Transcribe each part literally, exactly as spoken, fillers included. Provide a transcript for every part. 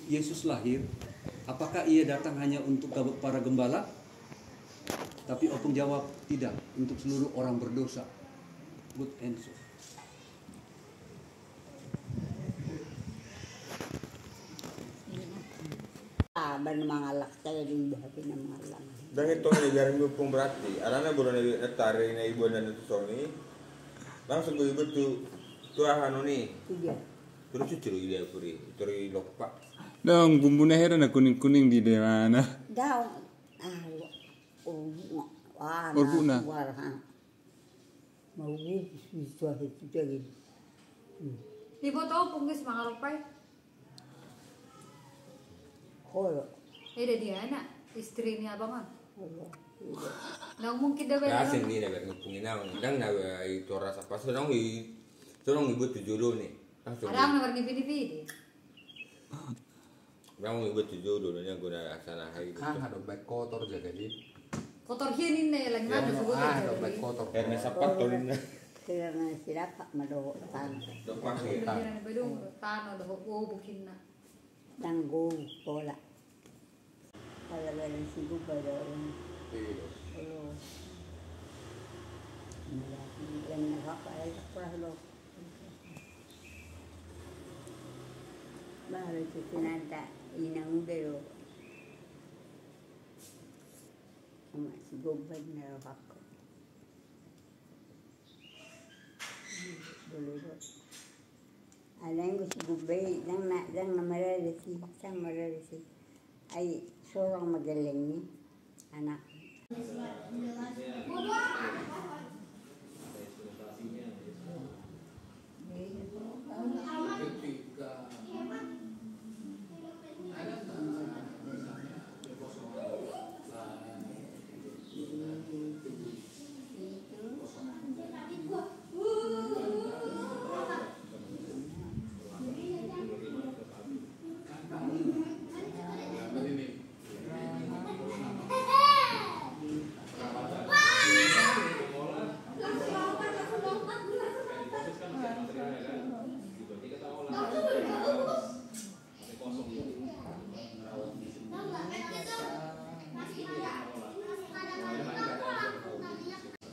Yesus lahir, apakah ia datang hanya untuk gabak para gembala? Tapi Opung jawab, tidak, untuk seluruh orang berdosa. Good answer. Sabar mangalak, saya di hati na mangalak. Ndang i tong ni garing Opung berarti. Alana boru na tari na ibu na tu soni. Langsung gue ibu tu, tu aha noni. Iya. Terus cucur i dia puri, terus i lompa. Dong, bumbu na hera na kuning-kuning di de mana? Daun. Ah, oh, ah, Orbukna. Suara, ha. Mau bungkus bisa itu jadi. Hmm. Iboto Opung geus mangalompa i. Holo. Eda dia anak, istri ni abang on. Holo. Ndang mungkin da. Asing dia na berhubungi nang, ndang na i toras apa, sonong i, sonong i buat tu jolo ni. Langsung. Adang na bernipi-nipi di. Memang ibu tujuh dulunya guna sana hai. Ah, ada baik kotor jaga di. Kotor hian ini lagi mana sebut ah, ada baik kotor. Karena sapat tol ini. Karena silapak madok tan. Dok pasti. Tanah dohot, oh, bukinna. Tanggung pola. Kalau barang sibuk pada orang. Iya. Lo. Yang hak aja kurang lo. Baru itu sinanta inang uda do. Ama si Gobban na rohakku. Dulu do. Alai anggo si Gobban i, ndang na, ndang na marada si, ndang marada si. Ai sorang ma gellengna. Anak.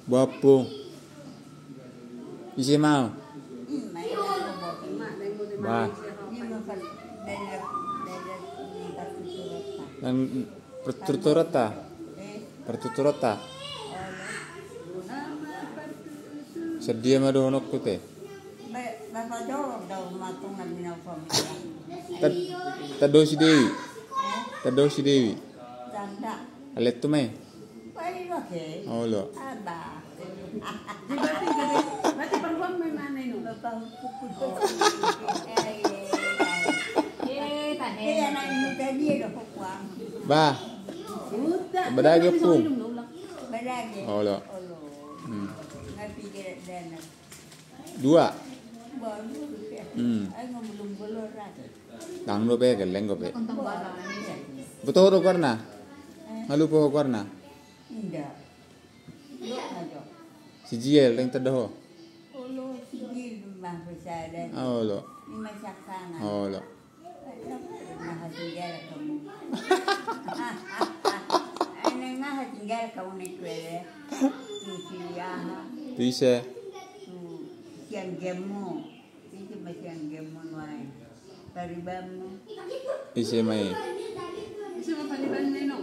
Boha Ompung. Ise ma au. Bah. Nang pertuturonta. Pertuturonta. Sadia ma dohononku te. Tad-, tadao si Dewi. Tadao si Dewi. Alai tu ma i. Olo. Bah. Badagi Ompung. Olo. Hmm. Dua. Hmm. Ndang dope, gelleng dope. Boto ho do goarna? Nga lupa ho goarna? Inda. Si Jiel, ndang tanda ho. Olo, si Jiel ma sada. Olo. Ima saksangan. Olo. Ai, nang aha tinggal kau ni kuele. Tu si aha. Tu ise? Tu sian gemmu. Ise ma sian gemmu nuaeng. Paribanmu. Ise ma i. Ise ma paribanmu no.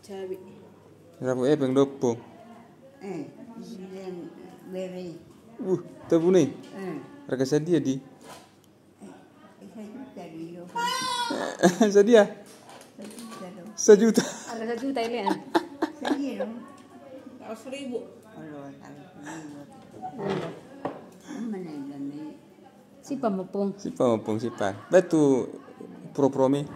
Cabe. Rabu epeng dopo. Eh, isian bere. Uh, tabune. Eh. Harga sadia di? Eh, sajuta di lo. Sadia? Sajuta do. Sajuta. Harga sajuta ini ya. Sadia do. Seratus ribu. Kalau seratus ribu. Mana ini? Sipa mopung. Sipa mopung, sipa. Batu pro-promi.